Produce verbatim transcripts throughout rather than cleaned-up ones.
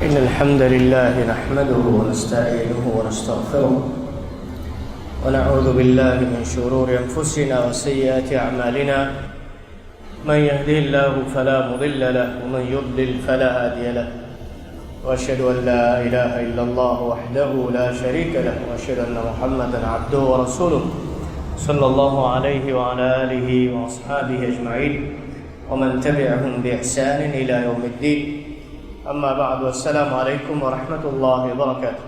إن الحمد لله نحمده ونستعينه ونستغفره، ونعوذ بالله من شرور أنفسنا وسيئات أعمالنا. من يهده الله فلا مضل له، ومن يضلل فلا هادي له. وأشهد أن لا إله إلا الله وحده لا شريك له، وأشهد أن محمدا عبده ورسوله، صلى الله عليه وعلى آله وأصحابه أجمعين، ومن تبعهم بإحسان إلى يوم الدين. أما بعد، والسلام عليكم ورحمة الله وبركاته.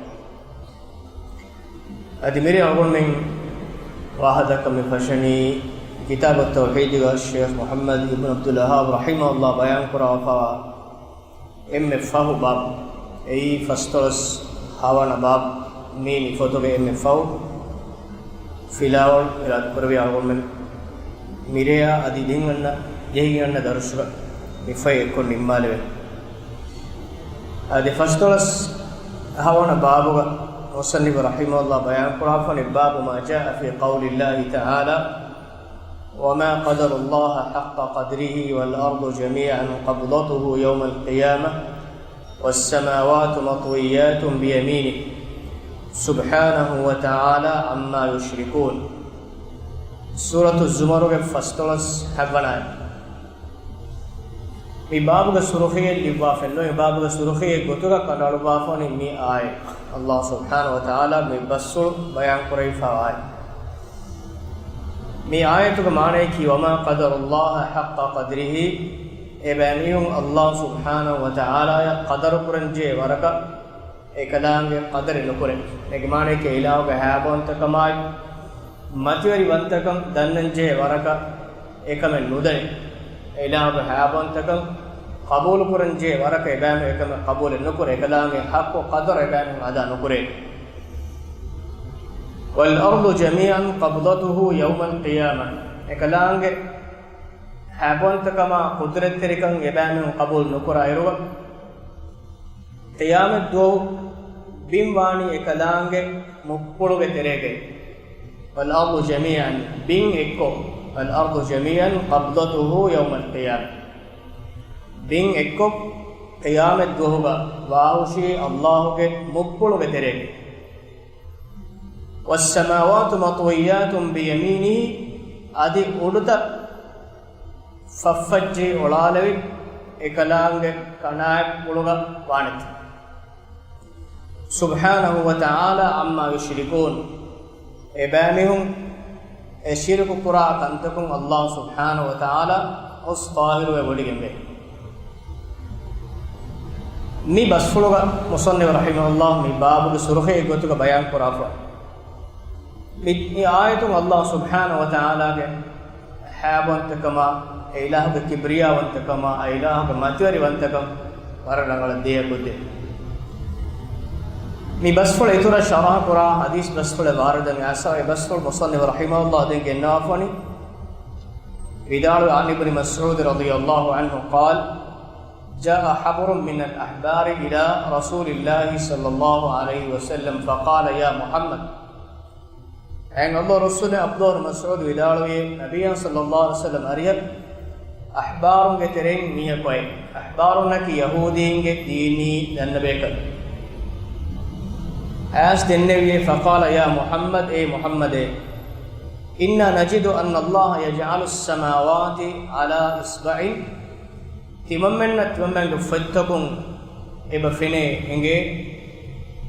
އަދި މިރޭ އަޅުގަނޑުމެން ވާހަކަދައްކަން މި ފަށަނީ ކިތާބު ތައުޙީދުގަ ޝޭޚް މުޙައްމަދު އިބްނު ޢަބްދުލް ވައްހާބް ރަޙިމަހުﷲ ބަޔާން ކުރައްވާފައިވާ އެންމެ ފަހު ބާބު، އެއީ ފަސްދޮޅަސް ހަވަނަ ބާބު. މި މި ފޮތުގެ އެންމެ ފަހު ފިލާވަޅު އިރާދަކުރެއްވި އަޅުގަނޑުމެން މިރޭއާ އަދި ދެން އަންނަ ޖެހިގެން އަންނަ ދަރުސުގަ މި ފޮތް އެއްކޮށް ނިންމާލެވޭ. އަދި ފަސްދޮޅަސް ހަވަނަ ބާބުގަ މުޞައްނިފު ރަޙިމަހުﷲ ބަޔާން ކުރާފަނި، باب ما جاء في قول الله تعالى، وما قدروا الله حق قدره والأرض جميعا قبضته يوم القيامة والسماوات مطويات بيمينه سبحانه وتعالى عما يشركون. ސޫރަތު ޒުމަރުގެ ފަސްދޮޅަސް ހަވަނަ އާޔަތް. މި ބާބުގެ ސުރުޚީއެއް ލިޔުއްވާފައެއްނު، މި ބާބުގެ ސުރުޚީއެއް ގޮތުގަ ކަނޑައަޅުއްވާފަވަނީ މި އާޔަތް. ﷲ ސުބްޙާނަހޫ ވަތަޢާލާ މި ބަސްފުޅު ބަޔާން ކުރެވިފައިވާ އާޔަތް. މި އާޔަތުގެ މާނަޔަކީ، وما قدروا الله حق قدره، އެބައިމީހުން ﷲ ސުބްޙާނަހޫ ވަތަޢާލާއަށް ޤަދަރު ކުރަންޖެހޭ ވަރަކަށް އެކަލާނގެ ޤަދަރެއް ނުކުރޭ. އޭގެ މާނަޔަކީ އެ އިލާހުގެ ހައިބަވަންތަކަމާއި މަތިވެރިވަންތަކަން ދަންނަންޖެހޭ ވަރަކަށް އެކަމެއް ނުދަނީ. އެ އިލާހުގެ ހައިބަވަންތަކަން ޤަބޫލުކުރަންޖެހޭ ވަރަކަށް އެބައިމީހުން އެކަމެއް ޤަބޫލެއް ނުކުރޭ. އެކަލާނގެ ޙައްޤު ޤަދަރު އެބައިމީހުން އަދާ ނުކުރޭ. والأرض جميعا قبضته يوم القيامة، އެކަލާނގެ ހައިބަވަންތަކަމާ ޤުދުރަތްތެރިކަން އެބައިމީހުން ޤަބޫލު ނުކުރާ އިރުގަ، ޤިޔާމަތްދުވަހު ބިން ވާނީ އެކަލާނގެ މުއްޕުޅުގެ ތެރޭގައި. والأرض جميعا، ބިން އެއްކޮށް، والأرض جميعا قبضته يوم القيامة، ބިން އެއްކޮށް ޤިޔާމަތްދުވަހުގަ ވާހުށީ ﷲ ގެ މުއްޕުޅުގެ ތެރޭގައި. والسماوات مطويات بيمينه، އަދި އުޑުތައް ފަށްފަށްޖެހި އޮޅާލެވި އެކަލާނގެ ކަނާތްޕުޅުގަ ވާނެތެ. سبحانه وتعالى عما يشركون، އެބައިމީހުން އެ ޝިރުކު ކުރާ ކަންތަކުން ﷲ ސުބްޙާނަހޫ ވަތަޢާލާ އުސް ޠާހިރުވެ ވޮޑިގެންވޭ. މި ބަސްފުޅުގަ މުޞައްނިފު ރަޙިމަހުﷲ މި ބާބުގެ ސުރުޚީ ގޮތުގަ ބަޔާން ކުރާފަ. މި، މި އާޔަތުން ﷲ ސުބްޙާނަހޫ ވަތަޢާލާގެ ހައިބަވަންތަކަމާ، އެ އިލާހުގެ ކިބްރިޔާވަންތަކަމާ، އެ އިލާހުގެ މަތިވެރިވަންތަކަން ވަރަށް ރަނގަޅަށް ދެއަތް ގޮތެއް. މި ބަސްފުޅަށް އިތުރަށް ޝަރަޙަ ކުރާ ޙަދީޘް ބަސްފުޅެއް ވާރިދުވެ އައިސް، އެ ބަސްފުޅު މުޞައްނިފު ރަޙިމަހުﷲ ދެން ގެންނަވާފަވަނީ، ވިދާޅުވި، عن ابن مسعود رضي الله عنه قال، جاء حبر من الأحبار إلى رسول الله صلى الله عليه وسلم فقال، يا محمد. އެހެން ﷲ ރަސޫލު ޢަބްދުﷲ ބިން މަސްޢޫދު ވިދާޅުވި، ނަބިއްޔާ ޞައްލައްލާހު ޢަލައިހި ވަސައްލަމަ އަރިހަށް އަޙްބާރުންގެ ތެރެއިން މީހަކު އައި. އަޙްބާރުންނަކީ ޔަހޫދީންގެ ދީނީ ދަންނަބޭކަލުން. އައިސް ދެންނެވިއޭ، فقال، يا محمد، އޭ މުޙައްމަދޭ، إنا نجد أن الله يجعل السماوات على إصبع. ތިމަންމެންނަށް ތިމަންމެންގެ ފޮތްތަކުން އެބަ ފެނޭ އެނގޭ،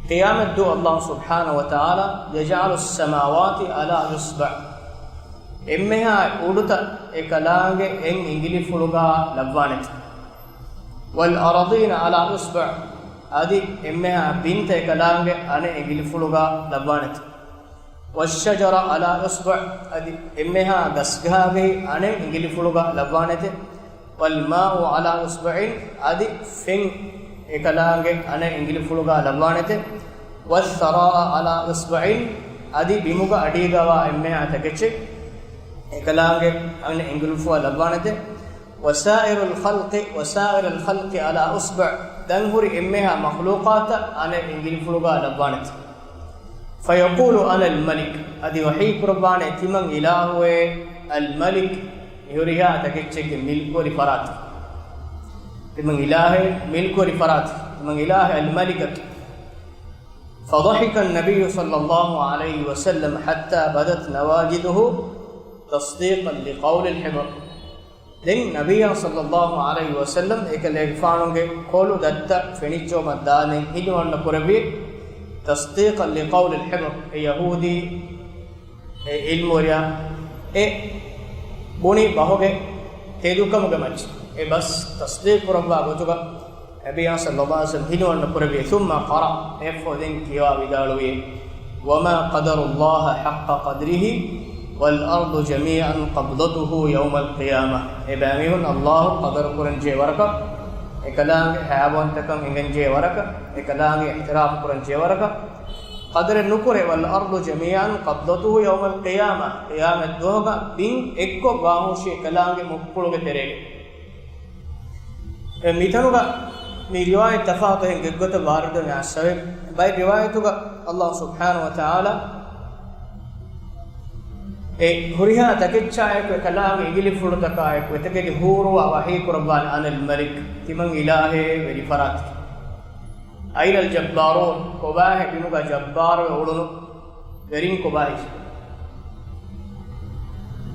ޤިޔާމަތްދުވަހު ﷲ ސުބްޙާނަހޫ ވަތަޢާލާ، يجعل السماوات على إصبع، އެންމެހާ އުޑުތައް އެކަލާނގެ އެއް އިނގިލިފުޅުގަ ލައްވާނެތެ. والأرضين على إصبع، އަދި އެންމެހާ ބިންތައް އެކަލާނގެ އަނެއް އިނގިލިފުޅުގަ ލައްވާނެތެ. والشجر على إصبع، އަދި އެންމެހާ ގަސްގަހާގައި އަނެއް އިނގިލިފުޅުގަ ލައްވާނެތެ. والماء على إصبع، އަދި ފެން އެކަލާނގެ އަނެއް އިނގިލިފުޅުގަ ލައްވާނެތެ. والثراء على إصبع، އަދި ބިމުގަ އަޑީގަވާ އެންމެހާ ތަކެއްޗެއް އެކަލާނގެ އަނެއް އިނގިލިފުޅުގަ ލައްވާނެތެ. وسائر الخلق، وسائر الخلق على إصبع، ދަންހުރި އެންމެހާ މަޚްލޫޤާތަށް އަނެއް އިނގިލިފުޅުގަ ލައްވާނެތެ. فيقول أنا الملك، އަދި ވަޙީ ކުރައްވާނެ، ތިމަން އިލާހުއޭ، الملك، މިހުރިހާ ތަކެއްޗެއްގެ މިލްކުވެރި ފަރާތެއް. ތިމަން އިލާހޭ، މިލްކުވެރި ފަރާތެއް. މަން އިލާހެއް އަލްމަލިކަކީ. فضحك النبي صلى الله عليه وسلم حتى بدت نواجذه تصديقا لقول الحبر. ދެން ނަބިއްޔާ ޞައްލައްލާހު ޢަލައިހި ވަސައްލަމް އެކަލޭގެފާނުގެ ކޮޅު ދައްތަ ފެނިއްޖައުމަށް ދާނެ ހިނިވަންނަ ކުރެއްވި، تصديقا لقول الحبر، އެ ޔަހޫދީ އެ ޢިލްމުވެރިޔާ އެ ބުނި ބަހުގެ ތެދުކަމުގެ މައްޗަށް އެ ބަސް ތަޞްދީޤު ކުރައްވާ ގޮތުގަ، ނަބިއްޔާ ޞައްލައްލާހު ޢަލައިހި ވަސައްލަމް ހިނިވަންނަ ކުރެއްވި، ثم قرأ، އެއަށްފަހު ދެން ކިޔަވާ ވިދާޅުވި، وما قدروا الله حق قدره والأرض جميعا قبضته يوم القيامة. އެބައިމީހުން ﷲ ޤަދަރު ކުރަންޖެހޭ ވަރަކަށް، އެކަލާނގެ ހައިބަންތަކަށް އެނގެންޖެހޭ ވަރަކަށް، އެކަލާނގެ އިޙްތިރާމް ކުރަންޖެހޭ ވަރަކަށް، ޤަދަރެއް ނުކުރޭ، والأرض جميعا قبضته يوم القيامة، ޤިޔާމަތް ދުވަހުގަ ބިން އެއްކޮށް ވާހުށީ އެކަލާނގެ މުއްކުޅުގެ ތެރޭގަ. އެ މިތަނުގަ މި ރިވާޔަތް ތަފާތު ހެން ގެއްގޮތަށް ވާރިދުވެ އައްސަވެ. ބައެއް ރިވާޔަތުގަ ﷲ ސުބްޙާނަހު ވަތަޢާލާ އެ ހުރިހާ ތަކެއްޗާއެކު އެކަލާނގެ އިނގިލިފުޅުތަކާއެކު އެތަކެތި ހޫރުވާ ވަޙީ ކުރައްވާނެ، أنا الملك، ތިމަން އިލާހޭ ވެރިފަރާތެކޭ. أين الجبارون، ކޮބާހޭ ބިމުގަ ޖައްބާރުވެ އުޅުނު ވެރިން ކޮބާހޭ؟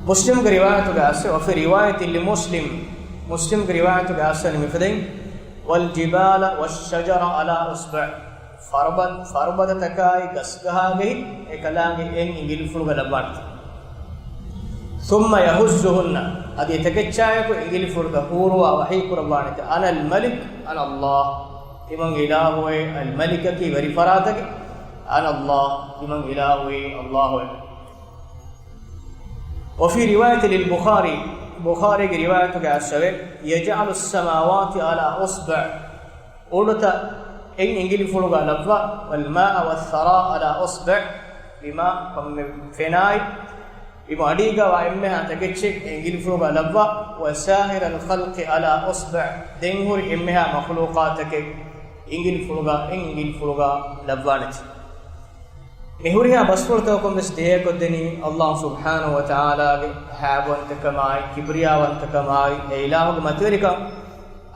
މުސްލިމްގެ ރިވާޔަތުގަ އައްސެ، وفي رواية لمسلم، މުސްލިމްގެ ރިވާޔަތުގަ އައްސަނީ މިފަދައިން، والجبال والشجر على أصبع، ފަރުބަ-، ފަރުބަދަތަކާއި ގަސްގަހާގައި އެކަލާނގެ އެއް އިނގިލިފުޅުގަ ލައްވާނެތެ. ثم يهزهن، އަދި އެތަކެއްޗާއެކު އިނގިލިފުޅުގަ ހޫރުވާ ވަޙީ ކުރައްވާނެތެ، أنا الملك، أنا الله، ތިމަން އިލާހުއޭ، އަލްމަލިކަކީ ވެރިފަރާތެކޭ، أنا الله، ތިމަން އިލާހުއޭ، ﷲ އޭ. وفي رواية للبخاري، ބުޚާރީގެ ރިވާޔަތުގަ އައްސަވެ، يجعل السماوات على أصبع، އުޑުތައް އެއް އިނގިލިފުޅުގަ ލައްވާ، والماء والثرى على أصبع، ބިމާ ކޮންމެ ފެނާއި، ބިމު އަޑީގަވާ އެންމެހާ ތަކެއްޗެއް އެ އިނގިލިފުޅުގަ ލައްވާ، وسائر الخلق على أصبع، ދެން ހުރި އެންމެހާ މަޚްލޫޤާތަކެއް އިނގިލިފުޅުގަ، އެއް އިނގިލިފުޅުގަ ލައްވާނެތެ. މި ހުރިހާ ބަސްފުޅުތަކުން ވެސް ދިހައެކޮށްދެނީ ﷲ ސުބްޙާނަހު ވަތަޢާލާގެ ހައިބަންތަކަމާއި، ކިބްރިޔާވަންތަކަމާއި، އެ އިލާހުގެ މަތިވެރިކަން،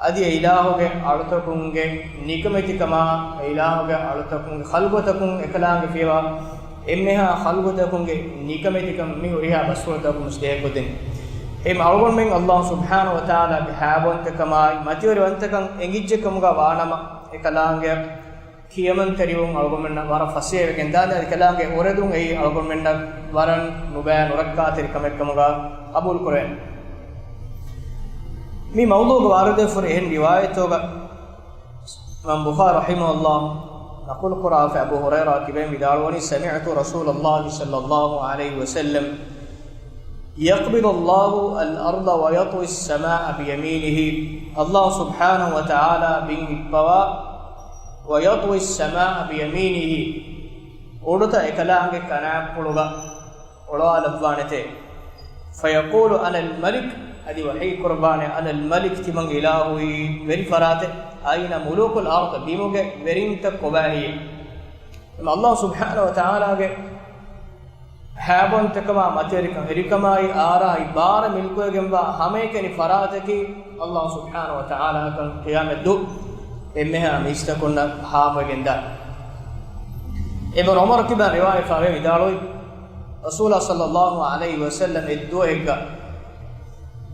އަދި އެ އިލާހުގެ އަޅުތަކުންގެ ނިކަމެތިކަމާ، އެ އިލާހުގެ އަޅުތަކުންގެ ޚަލްޤުތަކުން އެކަލާނގެ ފިޔަވާ އެންމެހާ ޚަލްޤުތަކުންގެ ނިކަމެތިކަން، މި ހުރިހާ ބަސްފުޅުތަކުން ވެސް ދިހައެކޮށްދެނީ. އެހެން އަޅުގަނޑުމެން ﷲ ސުބްޙާނަހު ވަތަޢާލާގެ ހައިބަންތަކަމާއި، މަތިވެރިވަންތަކަން އެނގިއްޖެ ކަމުގަ ވާނަމަ، އެކަލާނގެ ކިޔަމަންތެރިވުން އަޅުގަނޑުމެންނަށް ވަރަށް ފަސޭހަވެގެން ދާނެ. އަދި ކަލާނގެ އުރެދުން އެއީ އަޅުގަނޑުމެންނަށް ވަރަށް ނުބައި ނުރައްކާތެރި ކަމެއް ކަމުގަ ޤަބޫލު ކުރެވޭނެ. މި މައުޟޫޢުގަ ވާރިދުވެފަ ހުރި އެހެން ރިވާޔަތުގަ އިމާމް ބުޚާރީ ރަޙިމަހުﷲ ނަޤުލު ކުރާފަ، އަބޫ ހުރައިރާ ކިބައިން ވިދާޅުވަނީ، سمعت رسول الله صلى الله عليه وسلم يقبض الله الأرض ويطوي السماء بيمينه، ﷲ ސުބްޙާނަހު ވަތަޢާލާ ބިން ހިއްޕަވާ، ويطوي السماء بيمينه، އުޑުތައް އެކަލާނގެ ކަނާތްޕުޅުގަ އޮޅުވާލައްވާނެތެ. فيقول أنا الملك، އަދި ވަޙީ ކުރައްވާނެ، أنا الملك، ތިމަން އިލާހުއީ ވެރިފަރާތެއް، أين ملوك الأرض، ބިމުގެ ވެރިންތައް ކޮބާހެއްޔޭ؟ އެމަ ﷲ ސުބްޙާނަހު ވަތަޢާލާގެ ހައިބަންތަކަމާ، މަތިވެރިކަން، ވެރިކަމާއި، އާރާއި، ބާރަ މިލްކުވެގެންވާ ހަމައެކަނި ފަރާތަކީ ﷲ ސުބްޙާނަހު ވަތަޢާލާ ކަން ޤިޔާމަތްދުވަހު އެންމެހާ މީސްތަކުންނަށް ހާމަވެގެންދާ. އިބްނު ޢުމަރު ކިބައިން ރިވާޔަތްވެފަ ވިދާޅުވި، ރަސޫލާ ޞައްލައްލާހު ޢަލައިހި ވަސައްލަމް އެއްދުވަހެއްގަ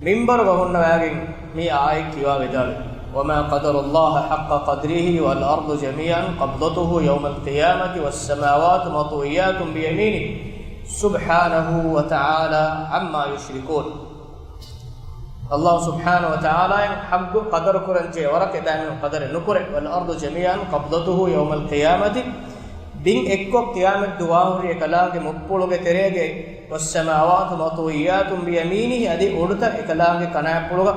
މިންބަރުގަ ހުންނަވައިގެން މި އާޔަތް ކިޔަވާ ވިދާޅުވި، وما قدروا الله حق قدره والأرض جميعا قبضته يوم القيامة والسماوات مطويات بيمينه سبحانه وتعالى عما يشركون. ﷲ ސުބްޙާނަހު ވަތަޢާލާއަށް ޙައްޤު ޤަދަރު ކުރަންޖެހޭ ވަރަކަށް އެބައިމީހުން ޤަދަރެއް ނުކުރޭ. والأرض جميعا قبضته يوم القيامة، ބިން އެއްކޮށް ޤިޔާމަތްދުވަހު ހުރި އެކަލާނގެ މުއްޕުޅުގެ ތެރޭގައި، والسماوات مطويات بيمينه، އަދި އުޑުތައް އެކަލާނގެ ކަނާތްޕުޅުގަ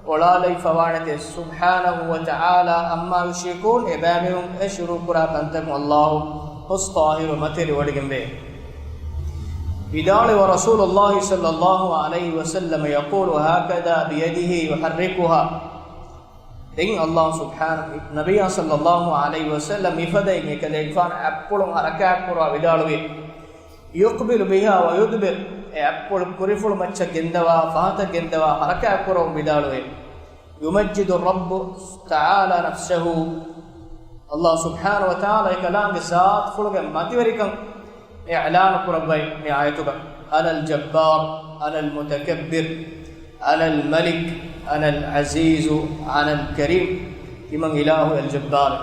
އޮޅާލައިފަވާނެތެ. سبحانه وتعالى عما يشركون، އެބައިމީހުން އެ ޝިރުކުކުރާ ކަންތަކުން ﷲ ހުސް ޠާހިރު މަތިވެރިވޮޑިގެންވޭ. ވިދާޅުވި، ورسول الله صلى الله عليه وسلم يقول هكذا بيده يحركها. ދެން ﷲ ސުބްޙާނަހު، ނަބިއްޔާ ޞައްލައްލާހު ޢަލައިހި ވަސައްލަމް މިފަދައިން އެކަލޭގެފާނު އަތްޕުޅުން ޙަރަކާތްކުރާ ވިދާޅުވި، يقبل بها ويدبر، އެ އަތްޕުޅު ކުރިފުޅު މައްޗަށް ގެންދަވާ، ފަހަތަށް ގެންދަވާ، ޙަރަކާތްކުރަމުން ވިދާޅުވި، يمجد الرب تعالى نفسه، އަﷲ ސުބްޙާނަހޫ ވަތަޢާލާ އެކަލާނގެ ޒާތުފުޅުގެ މަތިވެރިކަން އިޢުލާނު ކުރައްވައި މި އާޔަތުގަ، أنا الجبار، أنا المتكبر، أنا الملك، أنا العزيز، أنا الكريم. ތިމަން އިލާހު އަލްޖައްބާރު،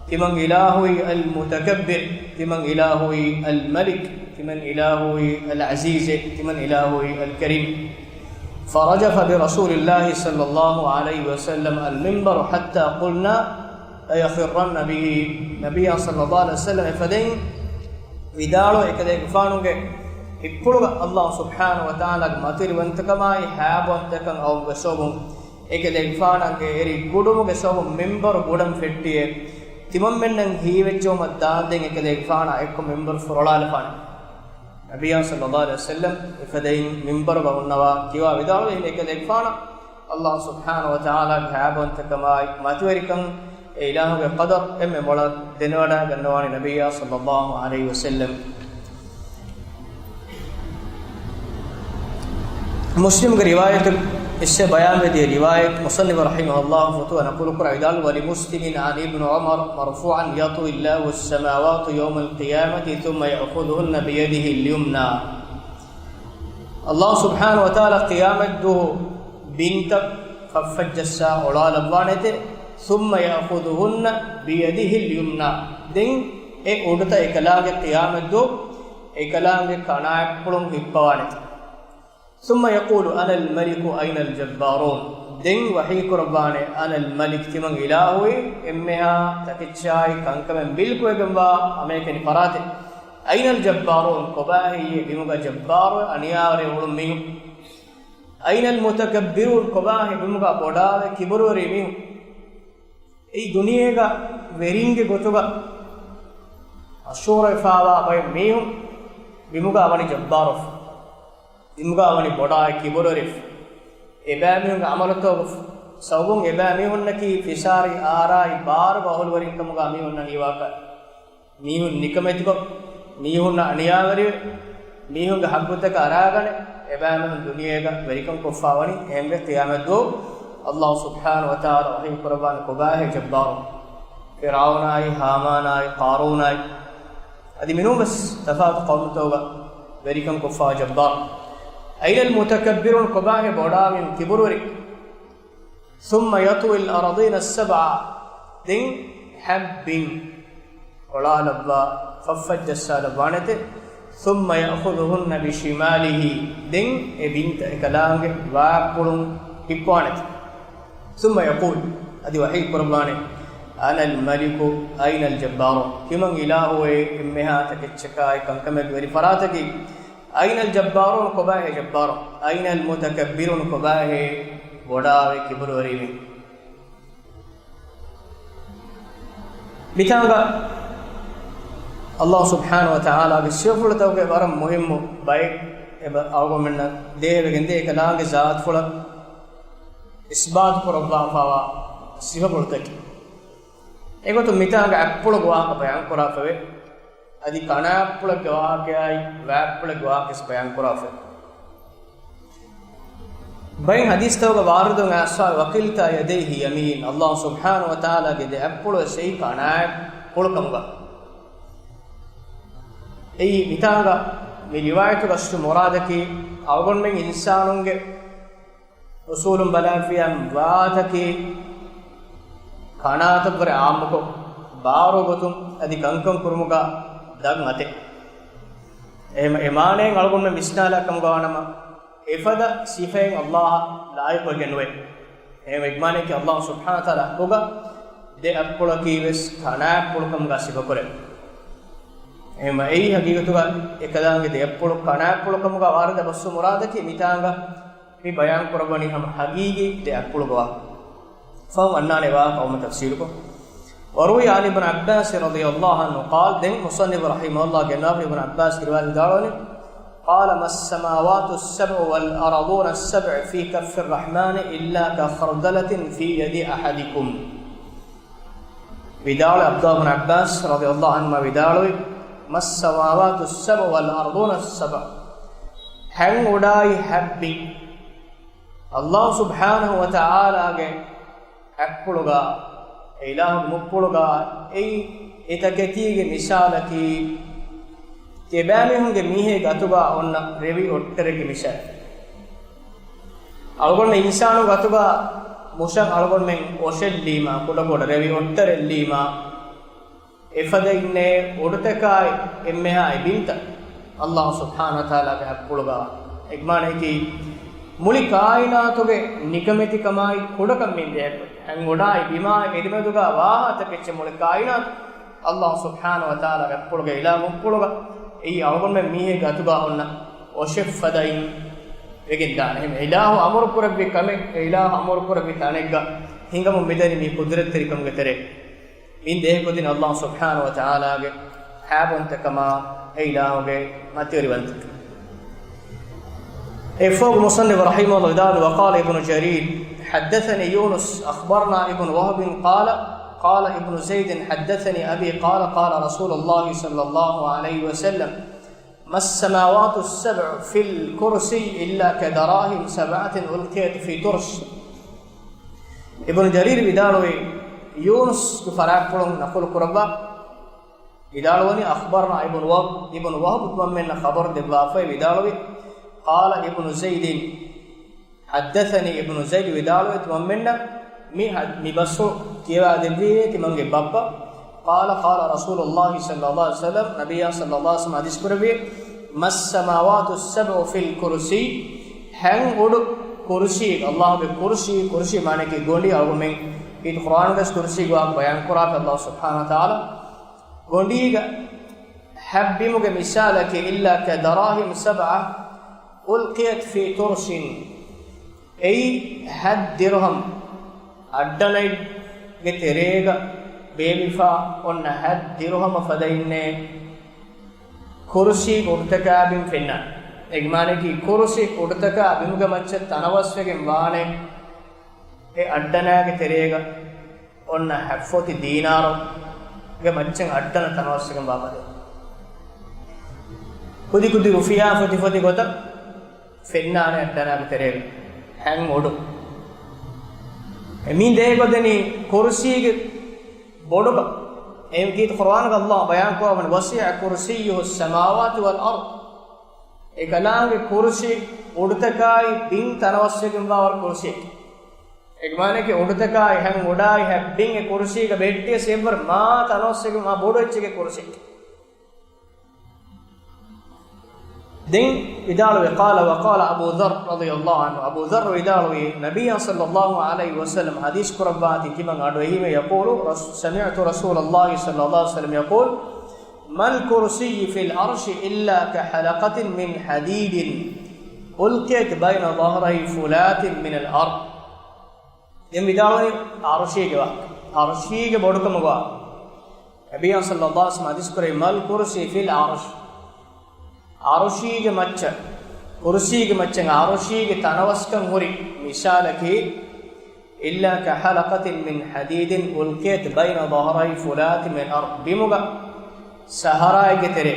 ތިމަން އިލާހުއީ އަލްމުތަކައްބިރު، ތިމަން އިލާހުއީ އަލްމަލިކް، ތިމަން އިލާހުއީ އަލްޢަޒީޒެއް، ތިމަން އިލާހުއީ އަލްކަރީމް. فرجف برسول الله صلى الله عليه وسلم المنبر حتى قلنا ليخرن به. ނަބިއްޔާ ޞައްލައްލާހު ޢަލައިހި ވަސައްލަމަ އެފަދައިން ވިދާޅުވެ އެކަލޭގެފާނުގެ ހިތްޕުޅުގަ އަﷲ ސުބްޙާނަހޫ ވަތަޢާލާގެ މަތިވެރިވަންތަކަމާއި ހައިބަވަންތަކަން އައުމުގެ ސަބަބުން އެކަލޭގެފާނަށް އެރި ގުޑުމުގެ ސަބަބުން މިންބަރު ގުޑަން ފެއްޓިއޭ. ތިމަންމެންނަށް ހީވެއްޖެއުމަށް ދާންދެން އެކަލޭގެފާނާ އެއްކޮށް މިންބަރު ފުރޮޅާލަފާނެ. ނަބިއްޔާ ޞައްލައްލާހު ޢަލައިހި ވަސައްލަމަ އެފަދައިން މިންބަރުގަ ހުންނަވާ ކިޔަވާ ވިދާޅުވި އެކަލޭގެފާނަށް އަﷲ ސުބްޙާނަހޫ ވަތަޢާލާގެ ހައިބަވަންތަކަމާއި މަތިވެރިކަން އެ އިލާހުގެ ޤަދަރު އެންމެ މޮޅަށް ދެނެވަޑައިގަންނަވާނެ ނަބިއްޔާ ޞައްލައްލާހު ޢަލައިހި ވަސައްލަމަ. މުސްލިމްގެ ރިވާޔަތު އިސް ބަޔާންވެދިޔަ ރިވާޔަތު މުޞައްނިފު ރަޙިމަހުﷲ ފުތުވަ ނަޤުލުކުރާ ވިދާޅުވި، ولمسلم عن ابن عمر مرفوعا، يطوي الله السماوات يوم القيامة ثم يأخذهن بيده اليمنى. އަﷲ ސުބްޙާނަހޫ ވަތަޢާލާ ޤިޔާމަތްދުވަހު ބިންތައް ފަށްފަށްޖައްސާ އޮޅާލައްވާނެތެ، ثم يأخذهن بيده اليمنى. ދެން އެ އުޑުތައް އެކަލާނގެ ޤިޔާމަތްދުވަހު އެކަލާނގެ ކަނާތްޕުޅުން ހިއްޕަވާނެތެ. ثم يقول أنا الملك أين الجبارون. ދެން ވަޙީކުރައްވާނެ، أنا الملك، ތިމަން އިލާހުއީ އެންމެހާ ތަކެއްޗާއި ކަންކަމެއް މިލްކުވެގެންވާ ހަމައެކަނި ފަރާތެއް. أين الجبارون، ކޮބާހެއްޔޭ ބިމުގަ ޖައްބާރުވެ އަނިޔާވެރި އުޅުން މީހުން؟ أين المتكبرون، ކޮބާހޭ ބިމުގަ ބޮޑާވެ ކިބުރުވެރި މީހުން؟ އެއީ ދުނިޔޭގަ ވެރިންގެ ގޮތުގަ އަށޫރަވެފާވާ ބައެއް މީހުން ބިމުގަ ވަނީ ޖައްބާރުވެފަ. ބިމުގަ ވަނީ ބޮޑާއި ކިބުރުވެރިވެފަ. އެބައިމީހުންގެ ޢަމަލުތަކުގެ ސަބަބުން އެބައިމީހުންނަކީ ފިސާރި އާރާއި ބާރުގެ އަހުލުވެރިންކަމުގަ މީހުންނަށް ހީވާކަށް. މީހުން ނިކަމެތިކޮށް، މީހުންނަށް އަނިޔާވެރިވެ، މީހުންގެ ޙައްޤުތަކަށް އަރާގަނެ، އެބައިމީހުން ދުނިޔޭގަ ވެރިކަން ކޮށްފާވަނީ. އެހެންވެ ޤިޔާމަތްދުވަހު އަﷲ ސުބްޙާނަހޫ ވަތަޢާލާ ވަޙީކުރައްވާނެ ކޮބާހޭ ޖައްބާރު؟ ފިރްޢައުނާއި، ހާމާނާއި، ޤާރޫނާއި، އަދި މިނޫންވެސް ތަފާތު ޤައުމުތަކުގަ ވެރިކަން ކޮށްފާ ޖައްބާރު. أين المتكبرون، ކޮބާހޭ ބޮޑާ މީހުން ކިބުރުވެރި؟ ثم يطوي الأرضين السبع، ދެން ހަތް ބިން އޮޅާލައްވާ ފަށްފަށްޖައްސާލައްވާނެތެ. ثم يأخذهن بشماله، ދެން އެ ބިންތައް އެކަލާނގެ ވާކުޅުން ހިއްޕާނެތެ. ثم يقول، އަދި ވަޙީ ކުރައްވާނެ، أنا الملك أين الجبارون، ތިމަން އިލާހުއޭ އެންމެހާ ތަކެއްޗަކާއި ކަންކަމެއް ވެރި ފަރާތަކީ؟ أين الجبارون، ކޮބާހޭ ޖައްބާރު؟ أين المتكبرون، ކޮބާހޭ ބޮޑާވެ ކިބުރުވެރިވެ؟ މިތާނގަ އަﷲ ސުބްޙާނަހޫ ވަތަޢާލާގެ ސިފަފުޅުތަކުގެ ވަރަށް މުހިއްމު ބައެއް އެބަ އަޅުގަނޑުމެންނަށް ދޭހަވެގެންދޭ އެކަލާނގެ ޒާތުފުޅަށް އިސްބާތު ކުރައްވާފާވާ ސިފަފުޅުތަކެއް. އެގޮތުން މިތާނގަ އަތްޕުޅުގެ ވާހަކަ ބަޔާންކުރާފައެވެ. އަދި ކަނާތްޕުޅެއްގެ ވާހަކައާއި ވާތްޕުޅެއްގެ ވާހަކަވެސް ބަޔާންކުރާފައެވެ. ބައެއް ޙަދީޘްތަކުގަ ވާރިދުން އައިސްފާ، وكلتا يديه يمين، އަﷲ ސުބްޙާނަހޫ ވަތަޢާލާގެ ދެ އަތްޕުޅުވެސް އެއީ ކަނާތްޕުޅުކަމުގަ. އެއީ މިތާނގަ މި ރިވާޔަތުގަ އަސްލު މުރާދަކީ އަޅުގަނޑުމެން އިންސާނުންގެ އުސޫލުން ބަލާފިޔާ ވާތަކީ ކަނާތަށްވުރެ ޢާއްމުކޮށް، ބާރު ގޮތުން އަދި ކަންކަން ކުރުމުގަ ދަށް އަތެއް. އެހެމަ އެ މާނައިން އަޅުގަނޑުމެން ވިސްނާލާ ކަމުގަ ވާނަމަ، އެފަދަ ސިފައެއް އަﷲއަށް ލާއިޤުވެގެން ނުވޭ. އެހެމަ އެ މާނައަކީ އަﷲ ސުބްޙާނަހޫ ވަތަޢާލާ އަތުގަ ދެ އަތްޕުޅަކީ ވެސް ކަނާތްޕުޅުކަމުގަ ސިފަކުރޭ. އެހެމަ އެއީ ހަގީގަތުގަ އެކަލާނގެ ދެ އަތްޕުޅު ކަނާތްޕުޅުކަމުގަ ވާރިދަ ބަސް މުރާދަކީ މިތާނގަ މި ބަޔާން ކުރައްވަނީ ހަމަ ހަގީގީ ދެ އަތްޕުޅުގެ ވާހަކަ. ފަހުން އަންނާނެ ވާހަކަ އައުމަށް ތަފްސީލުކޮށް. وروي عن ابن عباس رضي الله عنه قال، ދެން މުޞައްނިފު ރަޙިމަހުﷲ ގެންނާފަ އިބްނު ޢައްބާސް ރިވާޔަތް ވިދާޅުވަނީ، قال ما السماوات السبع والأرضون السبع في كف الرحمن إلا كخردلة في يد أحدكم. ވިދާޅުވި ޢަބްދުﷲ ބިން ޢައްބާސް ރަޟިޔަﷲ ޢަންހުމާ ވިދާޅުވި، ما السماوات السبع والأرضون السبع، ހަތް އުޑާއި ހަތް ބިން ﷲ ސުބްޙާނަހޫ ވަތަޢާލާގެ އަތްޕުޅުގަ އެ އިލާހުގެ މުއްޕުޅުގަ އެއީ އެތަކެތީގެ މިސާލަކީ، ތިބާމީހުންގެ މީހެއް ގަތުގަ އޮންނަ ރެވި އޮށްޓަރެއްގެ މިސާލެއް. އަޅުގަނޑު އިންސާނު ގަތުގަ މުށަށް އަޅުގަނޑުމެން އޮށެއްލީމާ، ކުޑަކުޑަ ރެވި އޮށްޓަރެއްލީމާ، އެފަދައިންނޭ އޮޑުތަކާއި އެންމެހާއި ބިންތައް އައްލާހު ސުބްޙާނަހު ވަތަޢާލާގެ ހައްޕުޅުގަ. އެގްމާނަކީ މުޅި ކާއިނާތުގެ ނިކަމެތިކަމާއި ކުޑަކަން މިން ދޭކޮށް، އެން އޮޑާއި ބިމާ އެދެމެދުގަ ވާހާތަކެއްޗެއް މުޅި ކާއިނާތު އައްލާހު ސުބްޙާނަހު ވަތަޢާލާގެ ހައްޕުޅުގަ އިލާހު މުއްޕުޅުގަ އެއީ އަޅުގަނޑުމެން މީހެއް ގަތުގަ އޮންނަ އޮށެއްފަދައިން ވެގެން ދާނެ. އެހެން އިލާހު އަމުރު ކުރެއްވި ކަމެއް، އެ އިލާހު އަމުރު ކުރެއްވި ތަނެއްގަ ހިނގަމުން މިދަނީ މީ ޤުދުރަތްތެރިކަމުގެ ތެރޭ. މިން ދޭކޮށްދިން އައްލާހު ސުބްޙާނަހު ވަތަޢާލާގެ ހައިބަންތަކަމާ އެ އިލާހުގެ މަތިވެރިވަންތަކަން. އެއަށްފަހު މުޞައްނިފު ރަޙިމަހުﷲ ވިދާޅުވި، وقال ابن جرير حدثني يونس أخبرنا ابن وهب قال قال ابن زيد حدثني أبي قال قال رسول الله صلى الله عليه وسلم ما السماوات السبع في الكرسي إلا كدراهم سبعة ألقيت في ترس. އިބްނު ޖަރީރު ވިދާޅުވީ، ޔޫނުސްގެ ފަރާތްޕުޅުން ނަޤުލު ކުރައްވާ، ވިދާޅުވަނީ، أخبرنا ابن وهب، އިބްނު ވަހުބު ތިމަންމެންނަށް ޚަބަރު ދެއްވާފައި ވިދާޅުވި، قال ابن زيد، حدثني ابن زيد ވިދާޅުވި ތިމަންމެންނަށް މި ޙަ-، މި ބަސްފުޅު ކިޔަވާ ދެއްވީ ތިމަންގެ ބައްޕަ. قال قال رسول الله صلى الله عليه وسلم، ނަބިއްޔާ ޞައްލައްލާހު ޢަލައިހި ވަސައްލަމަ ޙަދީޘް ކުރެއްވި، ما السماوات السبع في الكرسي، ހަތް އުޑު ކުރުސީ، އައްލާހުގެ ކުރުސީ، ކުރުސީ މާނައަކީ ގޮނޑި، އަޅުގަނޑުމެން އީ ޤުރްއާނުގަސް ކުރުސީގެ ވާހަކަ ބަޔާން ކުރާފަ އައްލާހު ސުބްޙާނަހު ވަތަޢާލާ ގޮނޑީގަ ހަތް ބިމުގެ މިސާލަކީ، إلا كدراهم سبعة ألقيت في ترس، އެއީ ހަތް ދިރުހަމް އައްޑަނައެއްގެ ތެރޭގަ ބޭއްވިފަ އޮންނަ ހަތް ދިރުހަމަށް ފަދައިންނޭ ކުރުސީ އުޑުތަކާ ބިން ފެންނާނެ. އެގެ މާނައަކީ ކުރުސީ އުޑުތަކާ ބިމުގެ މައްޗަށް ތަނަވަސްވެގެން ވާނެ އެ އައްޑަނާގެ ތެރޭގަ އޮންނަ ހަތް ފޮތި ދީނާރުގެ މައްޗަށް އައްޑަނަ ތަނަވަސްވެގެން ވާ ފަދަ. ކުދި ކުދި ރުފިޔާ ފޮތި ފޮތި ގޮތަށް ފެންނާނެ އައްޑަނާގެ ތެރޭގަ ހަތް އުޑު. އެ މި ދޭކޮށްދެނީ ކުރުސީގެ ބޮޑުކަން. އެ ކީރިތި ޤުރްއާނުގަ އައްލާހު ބަޔާން ކުރައްވަނީ، وسع كرسيه السماوات والأرض. އެ ކަލާނގެ ކުރުސީ އުޑުތަކާއި ބިން ތަނަވަސްވެގެންވާވަރު ކުރުސީ. އެގެ މާނައަކީ އުޑުތަކާއި ހަތް އުޑާއި ހަތް ބިން އެ ކުރުސީގަ ބެހެއްޓިޔަސް އެއްވަރު މާ ތަނަވަސްވެގެން މާ ބޮޑު އެއްޗެއްގެ ކުރުސީ. ދެން ވިދާޅުވި، قال وقال أبو ذر رضي الله عنه، އަބޫ ޛައްރު ވިދާޅުވީ، ނަބިއްޔާ ޞައްލައްލާހު ޢަލައިހި ވަސައްލަމަ ޙަދީޘް ކުރައްވާތީ ތިމަން އަޑު އެހީމެ، يقول، سمعت رسول الله صلى الله عليه وسلم يقول، ما الكرسي في العرش إلا كحلقة من حديد ألقيت بين ظهري فلاة من الأرض. ދެން ވިދާޅުވަނީ ޢަރުޝީގެ ވާހަކަ. ޢަރުޝީގެ ބޮޑުކަމުގަ ނަބިއްޔާ ޞައްލައްލާހު ޢަލައިހި ވަސައްލަމަ ޙަދީޘް ކުރެއްވި، ما الكرسي في العرش. ޢަރުޝީގެ މައްޗަށް، ކުރުސީގެ މައްޗަށް ޢަރުޝީގެ ތަނަވަސްކަން ހުރި މިސާލަކީ، إلا كحلقة من حديد ألقيت بين ظهري فلاة من الأرض. ބިމުގަ ސަހަރާއެއްގެ ތެރޭ،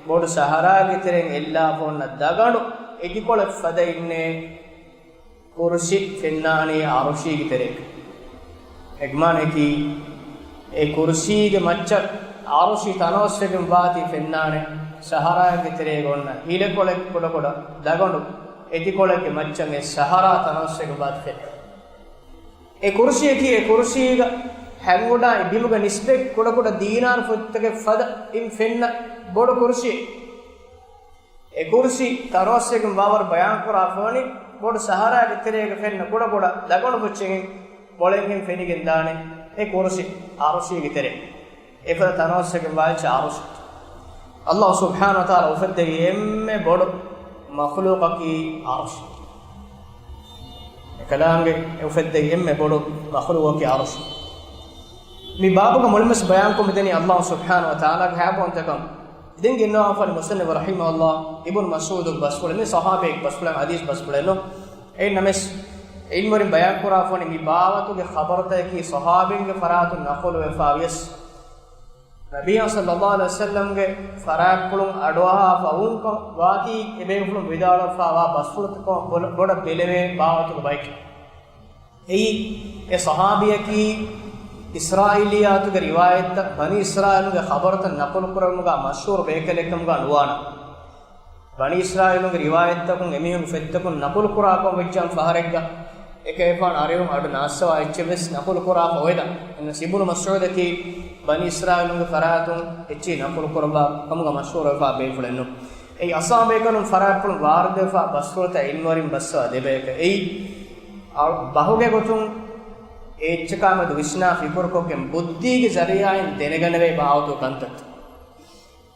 ބޮޑު ސަހަރާއެއްގެ ތެރެއިން އެއްލާފަ އޮންނަ ދަގަނޑު އެކިކޮޅެއް ފަދައިންނޭ ކުރުސި ފެންނާނީ ޢަރުޝީގެ ތެރޭގަ. އެގެ މާނައަކީ، އެ ކުރުސީގެ މައްޗަށް ޢަރުޝި ތަނަވަސްވެގެން ވާތީ ފެންނާނެ، ސަހަރާއެއްގެ ތެރޭގަ އޮންނަ ހިލަކޮޅެއް ކުޑަކުޑަ ދަގަނޑު އެތިކޮޅެއްގެ މައްޗަށް އެ ސަހަރާ ތަނަވަސްވެގެން ވާތީ ފެންނާނެ. އެ ކުރުސިއަކީ، އެ ކުރުސީގަ ހަތް އުޑާއި ބިމުގަ ނިސްބަތް ކުޑަކުޑަ ދީނާރު ފޮތްތަކެއް ފަދަ އިން ފެންނަ ބޮޑު ކުރުސިއެއް. އެ ކުރުސި ތަނަވަސްވެގެން ވާވަރު ބަޔާންކުރާފަވަނީ ބޮޑު ސަހަރާގެ ތެރޭގަ ފެންނަ ކުޑަކުޑަ ދަގަނޑު ފޮއްޗެއް ބޮޅެން ފެނިގެން ދާނެ އެ ކުރުސި ޢަރުޝީގެ ތެރޭ. އެފަދަ ތަނަވަސްވެގެން ވާ އެއްޗެއް ޢަރުޝު. އައްލާހު ސުބްޙާނަހު ވަތަޢާލާ އުފެއްދެވި އެންމެ ބޮޑު މަޚްލޫޤަކީ ޢަރުޝު. އެކަލާނގެ އެ އުފެއްދެވި އެންމެ ބޮޑު މަޚްލޫޤަކީ ޢަރުޝު. މި ބާބުގަ މުޅިންވެސް ބަޔާންކޮށް މިދަނީ އައްލާހު ސުބްޙާނަހު ވަތަޢާލާގެ ހައިބަވަންތަކަން. ދެން ގެންނަވާފަވަނީ މުޞައްނިފު ރަޙިމަހުﷲ އިބްނު މަސްޢޫދުގެ ބަސްފުޅެއް، މި ޞަޙާބީގެ ބަސްފުޅެއް، ޙަދީޘް ބަސްފުޅެއް ނޫން. އެހެންނަމަވެސް، ޢިލްމުވެރިން ބަޔާންކުރާފަވަނީ މި ބާވަތުގެ ޚަބަރުތަކަކީ ޞަޙާބީންގެ ފަރާތުން ނަޤުލުވެފަވިޔަސް، ނަބިއްޔާ ޞައްލައްލާހު ޢަލައިހި ވަސައްލަމްގެ ފަރާތްޕުޅުން އަޑުއަހާފަ ވުންކަން ވާތީ އެބޭފުޅުން ވިދާޅުވެފަވާ ބަސްފުޅުތަކުން ބޮޑަށް ބެލެވޭ ބާވަތުގެ ބައެއް. އެއީ، އެ ޞަޙާބީއަކީ އިސްރާއީލިއްޔާތުގެ ރިވާޔަތްތައް ބަނީ އިސްރާއީލުގެ ޚަބަރުތައް ނަޤުލު ކުރުމުގަ މަޝްހޫރު ބޭކަލެއްކަމުގަ ނުވާނެ. ބަނީ އިސްރާއީލުގެ ރިވާޔަތްތަކުން އެމީހުން ފެއްތަކުން ނަޤުލު ކުރާކަމަށް ވެއްޖާމަ ފަހަރެއްގަ އެކަލޭގެފާނު އަރިހުން އަޑު ނާއްސަވާ އެއްޗެއް ވެސް ނަޤުލު ކުރާފަ އޮވެދާނެ. އެހެންނަމަވެސް އިބްނު މަސްޢޫދަކީ ބަނީ އިސްރާއީލުގެ ފަރާތުން އެއްޗެހި ނަޤުލު ކުރައްވާ ކަމުގަ މަޝްހޫރުވެފާ ބޭފުޅެއް ނޫން. އެއީ އަޞްޙާބޭކަލުން ފަރާތްޕުޅުން ވާރިދުވެފާ ބަސްފުޅުތައް ޢިލްމުވެރިން ބައްސަވާ ދެބަޔަކަށް. އެއީ އަ، ބަހުގެ ގޮތުން އެ އެއްޗަކާމެދު ވިސްނާ ފިކުރުކޮށްގެން ބުއްދީގެ ޒަރީޢާއިން ދެނެގަނެވޭ ބާވަތު ކަންތައްތައް.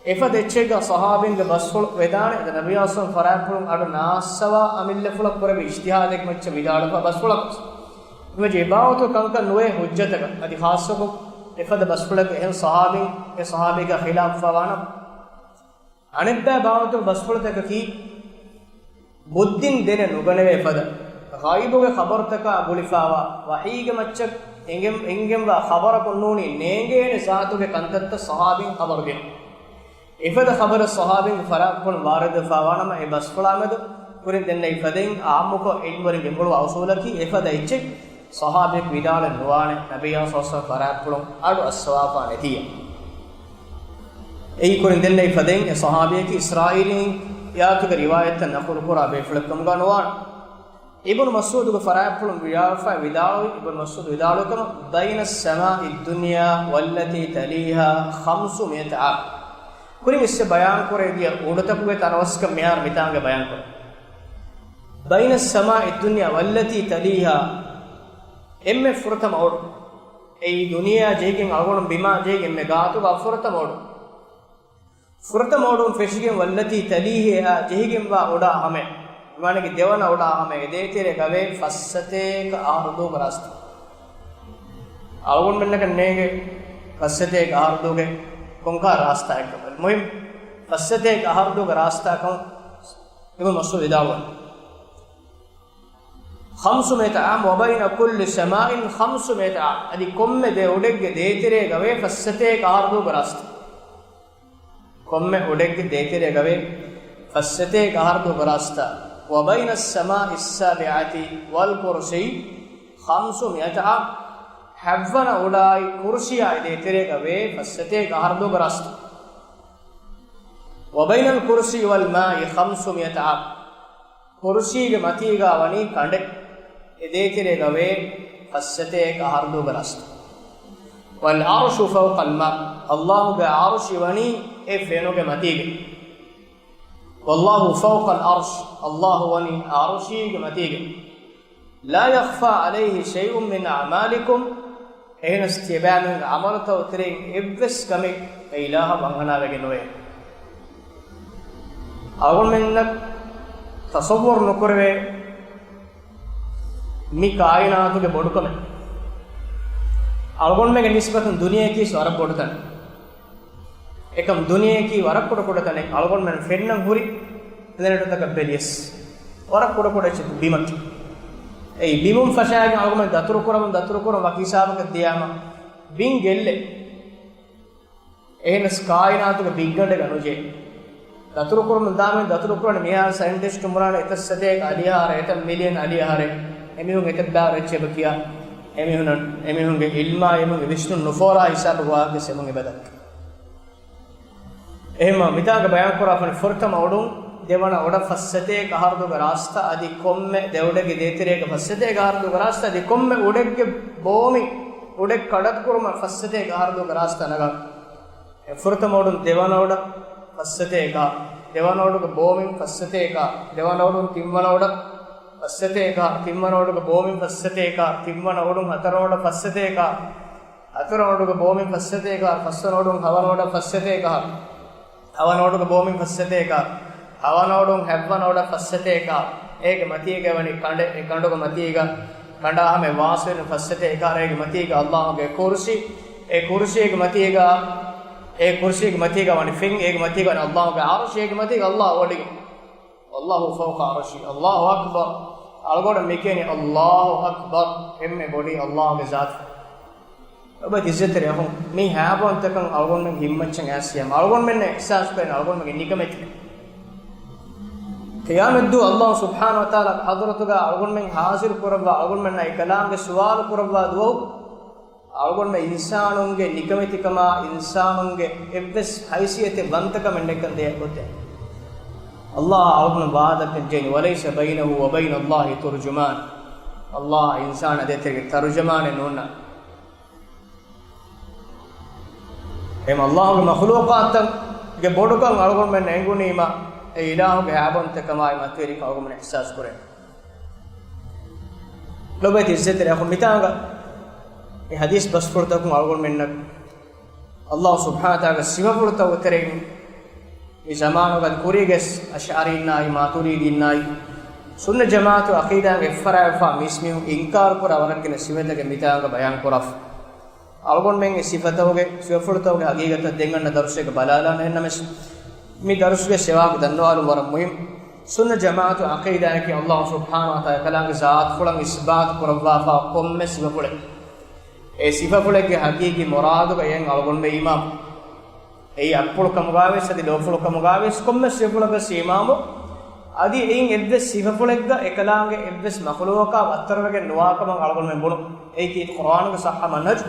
އެފަދަ އެއްޗެއްގަ ޞަޙާބީންގެ ބަސްފުޅު ވެދާނެ. އަދި ނަބިއްޔާ ޞައް ފަރާތްޕުޅުން އަޑު ނާއްސަވާ އަމިއްލަފުޅަށް ކުރެވި އިޖްތިހާދެއްގެ މައްޗަށް ވިދާޅުވެފަ ބަސްފުޅަކަސް. އެމަޖެ އެބާވަތު ކަންކަން ނުވޭ ޙުއްޖަތަކަށް. އަދި ޚާއްޞަކޮށް އެފަދަ ބަސްފުޅެއްގަ އެހެން ޞަޙާބީން އެ ޞަޙާބީގެ ޚިލާފުވާނަމަ، އަނެއްބައި ބާވަތުގެ ބަސްފުޅުތަކަކީ ބުއްދިން ދެނެ ނުގަނެވޭ ފަދަ، ޣައިބުގެ ޚަބަރުތަކާ ގުޅިފާވާ، ވަޙީގެ މައްޗަށް އެނގެން، އެނގެންވާ ޚަބަރަކުން ނޫނީ ނޭނގޭނެ ޒާތުގެ ކަންތައްތައް ޞަޙާބީން ޚަބަރު ދިނުން. އެފަދަ ޚަބަރެއް ޞަޙާބީންގެ ފަރާތްޕުޅުން ވާރިދުވެފާވާނަމަ، އެ ބަސްފުޅާމެދު ކުރިން ދެންނެވި ފަދައިން އާއްމުކޮށް ޢިލްމުވެރިން ގެންގުޅުވާ އުޞޫލަކީ އެފަދަ އެއްޗެއް ޞަޙާބީއަކު ވިދާޅެއް ނުވާނެ، ނަބިއްޔާ ޞައް ފަރާތްޕުޅުން އަޑު އައްސަވާފާ ނެތިއްޔާ. އެއީ ކުރިން ދެންނެވި ފަދައިން އެ ޞަޙާބީއަކީ އިސްރާއީލީން ޔާތުގެ ރިވާޔަތްތައް ނަޤުލު ކުރާ ބޭފުޅެއްކަމުގަ ނުވާނެ. އިބްނު މަސްޢޫދުގެ ފަރާތްޕުޅުން ވިދާޅުވެފައި ވިދާޅުވި، އިބްނު މަސްޢޫދު ވިދާޅުވި ކަމަށް، بين السماء الدنيا والتي تليها خمسمائة عام. ކުރިން އިސްވެ ބަޔާންކުރެވި ދިޔަ އުޑުތަކުގެ ތަނަވަސްކަން މިހާރު މިތާނގަ ބަޔާންކުރޭ. بين السماء الدنيا والتي تليها، އެންމެ ފުރަތަމަ އުޑު. އެއީ ދުނިޔެއާ ޖެހިގެން އަޅުގަނޑު ބިމާ ޖެހިގެން އެންމެ ގާތުގަ ފުރަތަމަ އުޑު. ފުރަތަމަ އުޑުން ފެށިގެން والتي تليها އާ ޖެހިގެންވާ އުޑާ ހަމަ، ވަނަގި ދެވަނަ އުޑާ ހަމަ އެ ދޭތެރޭގަވޭ ފައްސަތޭކަ އަހަރު ދޫގެ ރާސްތާ. އަޅުގަނޑުމެންނަކަށް ނޭނގެ ފައްސަތޭކަ އަހަރު ދޫގެ ކޮންކާ ރާސްތާއެއްކަމަށް. މުހިން ފައްސަތޭކަ އަހަރު ދޫގެ ރާސްތާކަމަށް އިބްނު މަސްޢޫދު ވިދާޅުވަނީ. خمسمائة عام وبين كل سماء خمسمائة عام. އަދި ކޮންމެ ދެ އުޑެއްގެ ދޭތެރޭގަވޭ ފައްސަތޭކަ އަހަރު ދޫގެ ރާސްތާ. ކޮންމެ އުޑެއްގެ ދޭތެރޭގަވޭ ފައްސަތޭކަ އަހަރު ދޫގެ ރާސްތާ. وبين السماء السابعة والكرسي خمسمائة عام. ހަތްވަނަ އުޑާއި ކުރުސިއާއި ދޭތެރޭގަވޭ ފައްސަތޭކަ އަހަރު ދޫގެ ރާސްތާ. وبين الكرسي والماء خمسمائة عام. ކުރުސީގެ މަތީގާ ވަނީ ކަނޑެއް. އެ ދޭތެރޭގަވޭ ފައްސަތޭކަ އަހަރު ދޫގެ ރާސްތާ. والعرش فوق الماء. އައްލާހުގެ ޢަރުޝި ވަނީ އެ ފެނުގެ މަތީގަ. والله فوق العرش. އައްލާހު ވަނީ ޢަރުޝީގެ މަތީގަ. لا يخفى عليه شيء من أعمالكم. އެހެނަސް ތިޔަބައިމީހުންގެ ޢަމަލުތައް ތެރެއިން އެއްވެސް ކަމެއް އެ އިލާހަށް ވަންހަނާވެގެން ނުވޭ. އަޅުގަނޑުމެންނަށް ތަޞައްވަރު ނުކުރެވޭ މި ކާއިނާތުގެ ބޮޑުކަމެއް. އަޅުގަނޑުމެންގެ ނިސްބަތުން ދުނިޔެއަކީ ވަރަށް ބޮޑު ތަނެއް. އެކަމް ދުނިޔެއަކީ ވަރަށް ކުޑަ ކުޑަ ތަނެއް. އަޅުގަނޑުމެން ފެންނަން ހުރި ޕްލެނެޓުތަކަށް ބެލިޔަސް ވަރަށް ކުޑަ ކުޑަ އެއްޗެއް ބިމަކީ. އެއީ ބިމުން ފަށާގެން އަޅުގަނޑުމެން ދަތުރު ކުރަމުން ދަތުރު ކުރަން ވަކި ހިސާބަކަށް ދިޔާމަ ބިން ގެއްލޭ. އެހެނަސް ކާއިނާތުގެ ބިއްގަނޑެއް ނުޖެހޭ. ދަތުރުކުރަމުން ދާމެން ދަތުރުކުރަނީ މިހާރު ސައިންޓިސްޓުން ބުނާނެ އެތައް ސަތޭކަ އަލިހާރަ، އެތައް މިލިއަން އަލިހާރެއް. އެމީހުން އެތައް ބާރު އެއްޗެއް ކިޔާ. އެމީހުން، އެމީހުންގެ އިލްމާ، އެމީހުންގެ ވިސްނުން ނުފޯރާ ހިސާބުގަ ވާހަކަ ސެމުން އެބަދައްކަ. އެހެންމަ މިތާގަ ބަޔާންކުރާފަނި ފުރަތަމަ އުޑުން ދެވަނަ އުޑަށް ފައްސަތޭކަ އަހަރު ދޫގެ ރާސްތާ އަދި ކޮންމެ ދެ އުޑެއްގެ ދޭތެރޭގަ ފައްސަތޭކަ އަހަރު ދޫގެ ރާސްތާ އަދި ކޮންމެ އުޑެއްގެ ބޯމި އުޑެއް ކަޑައްކުރުމަށް ފައްސަތޭކަ އަހަރު ދޫގެ ރާސްތާ ނަގާ. އެ ފުރަތަމަ އުޑުން ދެވަނަ އުޑަށް ފައްސަތޭކަ، ދެވަނަ އުޑުގެ ބޯމިން ފައްސަތޭކަ، ދެވަނަ އުޑުން ތިންވަނަ އުޑަށް ފައްސަތޭކަ، ތިންވަނަ އުޑުގެ ބޯމިން ފައްސަތޭކަ، ތިންވަނަ އުޑުން ހަތަރު އުޑަށް ފައްސަތޭކަ، ހަތަރު އުޑުގެ ބޯމިން ފައްސަތޭކަ، ފަސްވަނަ އުޑުން ހަވަނަ އުޑަށް ފައްސަތޭކަ، ހަވަނަ އުޑުގެ ބޯމިން ފައްސަތޭކަ، ހަވަނަ އުޑުން ހަތްވަނަ އުޑަށް ފައްސަތޭކަ، އޭގެ މަތީގަ ވަނީ ކަނޑެއް، އެ ކަނޑުގެ މަތީގަ ކަނޑާ ހަމަ ވާސްވެރިން ފައްސަތޭކަ، އޭގެ މަތީގަ އައްލާހުގެ ކުރުސި، އެ ކުރުސީގެ މަތީގަ، އެ ކުރުސީގެ މަތީގަ ވަނީ ފެން، އޭގެ މަތީގަ ވަނީ އައްލާހުގެ ޢަރުޝް، އޭގެ މަތީގަ އައްލާހު އޮޑިގެން. والله فوق عرشه، الله أكبر. އަޅުގަނޑު މިކިޔަނީ الله أكبر، އެންމެ ބޮޑީ އައްލާހުގެ ޒާތު. އޮބަ އިއްޒަތްތެރި އަޚުން، މި ހައިބާންތަކަށް އަޅުގަނޑުމެން ހިތްމައްޗަށް އައިސް ޔާމަ އަޅުގަނޑުމެންނަށް އިޙްސާސް ކުރެވޭނެ އަޅުގަނޑުމެންގެ ނިކަމެތި. ޤިޔާމަތްދުވަހު އައްލާހު ސުބްޙާނަހު ވަތަޢާލާގެ ޙަޟްރަތުގަ އަޅުގަނޑުމެން ޙާޟިރު ކުރައްވާ، އަޅުގަނޑުމެންނާ އެކަލާނގެ ސުވާލު ކުރައްވާ ދުވަހު އަޅުގަނޑުމެން އިންސާނުންގެ ނިކަމެތިކަމާ، އިންސާނުންގެ އެއްވެސް ހައިސިއްޔަތެއް ވަންތަކަމެއް ނެތްކަން ދެއަތް ގޮތެއް. އައްލާހު އަޅުގަނޑު ވާދަކަށް ޖެހި، وليس بينه وبين الله ترجمان. އައްލާހު އިންސާނާ ދޭތެރޭގެ ތަރުޖަމާނެއް ނޯންނާނެ. އެހެން އައްލާހުގެ މަޚުލޫޤާތުގެ ބޮޑުކަން އަޅުގަނޑުމެން އެނގުނީމާ، އެ އިލާހުގެ ހާބަންތަކަމާއި މަތިވެރިކަން އަޅުގަނޑުމެން އިޙްސާސް ކުރޭ. ލޮބުވެތި އިއްޒަތްތެރި އަޚުން، މިތާނގަ މި ޙަދީޘް ބަސްފުޅުތަކުން އަޅުގަނޑުމެންނަށް އައްލާހު ސުބްޙާނަހޫ ވަތަޢާލާގެ ސިފަފުޅުތަކުގެ ތެރެއިން މި ޒަމާނުގަ ކުރީގެސް އަޝްޢަރީންނާއި މާތުރީދީންނާއި ސުންނަ ޖަމާޢަތު ޢަޤީދާގެ އެއްފަރާތްވެފާ މީސްމީހުން އިންކާރު ކުރާ ވަރަށް ގިނަ ސިފަތަކެއް މިތާނގަ ބަޔާން ކުރާފަ. އަޅުގަނޑުމެން އެ ސިފަތަކުގެ، ސިފަފުޅުތަކުގެ ހަގީގަތަށް ދެން އަންނަ ދަރުސެއްގަ ބަލާލާނަން. އެހެންނަމަވެސް، މި ދަރުސުގެ ސެބަބުން ދަންނަވާލުން ވަރަށް މުހިއްމު. ސުންނަ ޖަމާޢަތު ޢަޤީދާއަކީ އައްލާހު ސުބްޙާނަހޫ ވަތަޢާލާ އެކަލާނގެ ޒާތުފުޅަށް އިސްބާތު ކުރައްވާފަ ކޮންމެ ސިފަފުޅެއް، އެ ސިފަފުޅެއްގެ ހަގީގީ މުރާދުގަ އެއަށް އަޅުގަނޑުމެން އީމާން. އެއީ އަތްޕުޅުކަމުގަވެސް އަދި ލޯފުޅުކަމުގަވެސް ކޮންމެ ސިފަފުޅަކަށް އީމާންވުން. އަދި އެއިން އެއްވެސް ސިފަފުޅެއްގަ އެކަލާނގެ އެއްވެސް މަޚުލޫޤަކާ ވައްތަރުވެގެން ނުވާކަމަށް އަޅުގަނޑުމެން ބުނުން. އެއީކީ ޤުރްއާނުގެ ޞައްޙަ މަންހަޖު،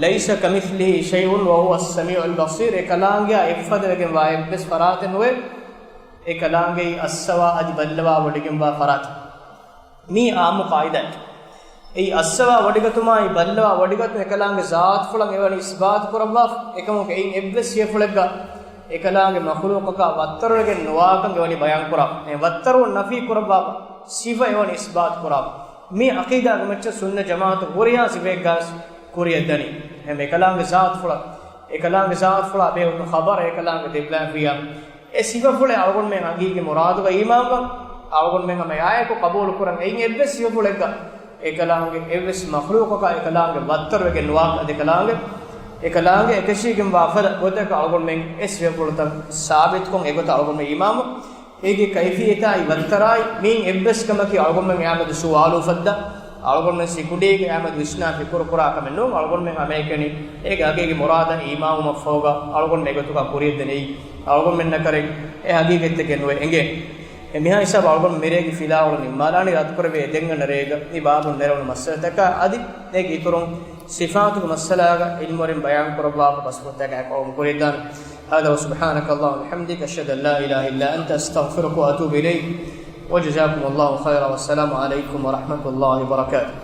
ليس كمثله شيء وهو السميع البصير، އެކަލާނގެއާ އެއްފަދަވެގެންވާ އެއްވެސް ފަރާތެއް ނުވޭ، އެކަލާނގެއީ އައްސަވާ އަދި ބައްލަވާ ވޮޑިގެންވާ ފަރާތެއް. މީ އާއްމު ޤާޢިދާއެއް. އެއީ އައްސަވާ ވޮޑިގަތުމާއި ބައްލަވާ ވޮޑިގަތުން އެކަލާނގެ ޒާތުފުޅަށް އެވަނީ އިސްބާތު ކުރައްވާފަ. އެކަމަކު އެއިން އެއްވެސް ސިފަފުޅެއްގަ އެކަލާނގެ މަޚުލޫޤަކާ ވައްތަރުވެގެން ނުވާކަން އެވަނީ ބަޔާން ކުރާފަ. އެ ވައްތަރުވުން ނަފީ ކުރައްވާފަ، ސިފަ އެވަނީ އިސްބާތު ކުރާފަ. މި ޢަޤީދާގެ މައްޗަށް ސުންނަ ޖަމާޢަތު ހުރިހާ ސިފައެއްގަވެސް ކުރިއަށްދަނީ. އެހެން އެކަލާނގެ ޒާތުފުޅަށް، އެކަލާނގެ ޒާތުފުޅާ ބެހޭ ހުރި ޚަބަރެއް އެކަލާނގެ ދެއްވާފިއްޔާ، އެ ސިފަފުޅެއް އަޅުގަނޑުމެން ހަގީގީ މުރާދުގަ އީމާންވާ، އަޅުގަނޑުމެން ހަމަ އެއާއެކު ޤަބޫލު ކުރަން. އެއިން އެއްވެސް ސިފަފުޅެއްގަ އެކަލާނގެ އެއްވެސް މަޚްލޫޤަކާ އެކަލާނގެ ވައްތަރުވެގެން ނުވާ އަދި އެކަލާނގެ، އެކަލާނގެ އެކަށީގެންވާ ފަދަ ގޮތަކަށް އަޅުގަނޑުމެން އެ ސިފަފުޅުތައް ސާބިތުކޮށް އެގޮތަށް އަޅުގަނޑުމެން އީމާންވާ. އޭގެ ކައިފިއްޔަތާއި ވައްތަރާއި މިއިން އެއްވެސް ކަމަކީ އަޅުގަނޑުމެން އެއާމެދު ސުވާލު އުފައްދާ، އަޅުގަނޑުމެން ސިކުނޑީގެ އެއާމެދު ވިސްނާ ފިކުރު ކުރާ ކަމެއް ނޫން. އަޅުގަނޑުމެން ހަމައެކަނި އޭގެ ހަގީގީ މުރާދަށް އީމާންވުމަށްފަހުގަ އަޅުގަނޑުމެން އެގޮތުގަ ކުރިއަށްދަނީ. އަޅުގަނޑުމެންނަކަށް އެ ހަގީގަތްތަކެއް ނުވެ އެނގޭ. އެ މިހާ ހިސާބަށް އަޅުގަނޑު މިރޭގެ ފިލާވަޅު ނިންމާލާނީ. ރައްދުކުރެވޭ ދެން އަންނަ ރޭގަ މި ބާބުން ނެރެވުނު މައްސަލަތަކާ އަދި އޭގެ އިތުރުން ސިފާތުގެ މައްސަލާގަ ޢިލްމުވެރިން ބަޔާން ކުރައްވާފަ ބަސްފުޅުތަކާއެކު އަޅުގަނޑު ކުރިއަށްދާނެ. هذا وسبحانك اللهم وبحمدك، أشهد أن لا إله إلا أنت، أستغفرك وأتوب إليك، وجزاكم الله خيرا، والسلام عليكم ورحمة الله وبركاته.